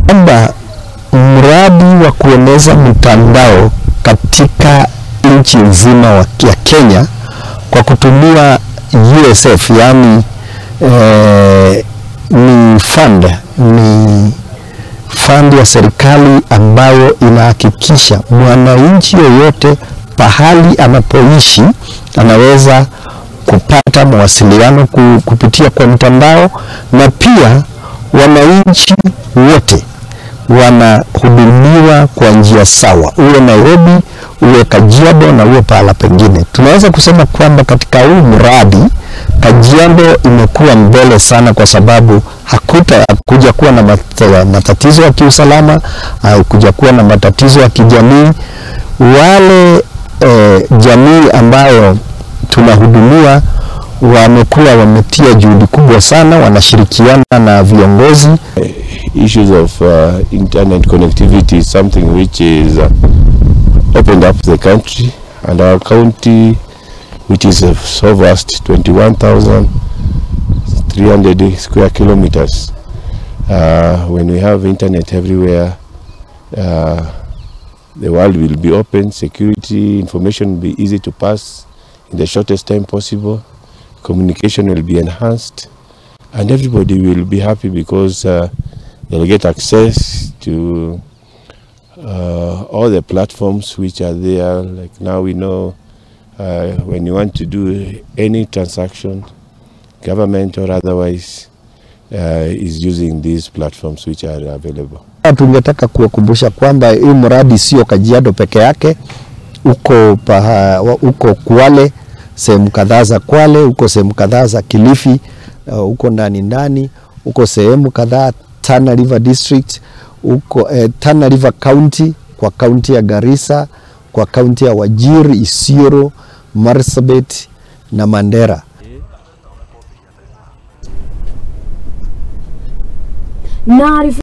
Kwamba mradi wa kueneza mtandao katika nchi nzima ya Kenya kwa kutumia USF, yani ni fund ya serikali ambayo inahakikisha mwananchi yoyote pahali anapoishi anaweza kupata mawasiliano kupitia kwa mtandao, na pia wananchi wote wanahudumiwa kwa njia sawa, uwe Nairobi, uwe Kajiado na uwe pahala pengine. Tunaweza kusema kwamba katika huu mradi Kajiado imekuwa mbele sana, kwa sababu hakuja kuwa na matatizo ya kiusalama, hakuja kuwa na matatizo ya kijamii. Wale jamii ambayo tunahudumia wamekuwa wametia juhudi kubwa sana, wanashirikiana na viongozi. Issues of internet connectivity is something which is opened up the country, and our county, which is so vast, 21,300 square kilometers. When we have internet everywhere, the world will be open, security, information will be easy to pass in the shortest time possible, communication will be enhanced, and everybody will be happy because they'll get access to all the platforms which are there. Like now we know when you want to do any transaction, government or otherwise, is using these platforms which are available. Tungetaka kuwakumbusha kwamba hii mradi sio Kajiado peke yake, uko Kwale, sehemu kadhaa za Kwale, uko sehemu kadhaa za Kilifi, uko ndani, uko sehemu kadhaa Tana River District, uko Tana River County, kwa kaunti ya Garissa, kwa kaunti ya Wajir, Isiolo, Marsabit na Mandera. Na